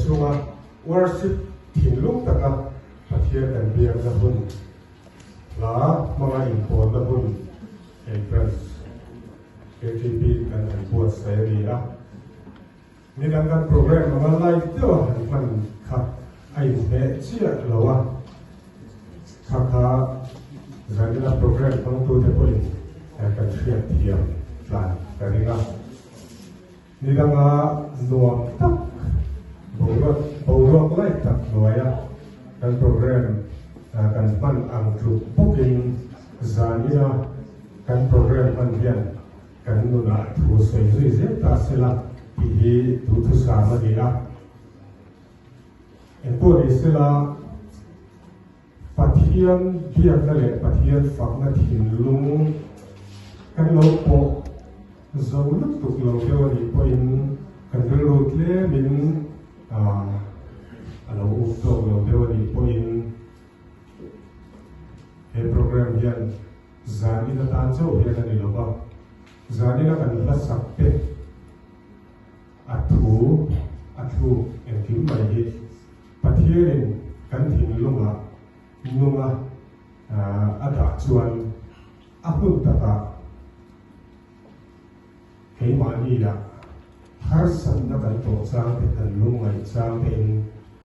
chunga worship thinlung taka Pathian kan biakna hun, hla hmanga inpawlna hun hei Branch KTP in kan han buatsaih a ni a. Nidang kan program anga live deuha han hman kha a inhmeh chiah lo a, kha kha zanina program hmangtute pawhin kan hriat thiam tlan ka ring a. Nidanga nuam tak boruak boruak lai tak hnuaia kan program kan hman ang tluk bawkin zanina kan program hman hian Kan nunah thu sawi zui zel ta sela tih hi duhthusam a ni a. Engpawh ni sela, Pathian biakna leh Pathian fakna thinlung kan lo pawh zo lutuk lo deuh a nih pawhin kan rilru tlemin a lo up tawk lo deuh a nih pawhin he program hian Zanin atan chauh hian a ni lo va, zanina kan hlasak te, a thu, a thluk engkim mai hi Pathianin kan thinlungah nunga a dah chuan a hun takah keimahnia harsatna kan tawh chang te, kan lungngaih chang tein.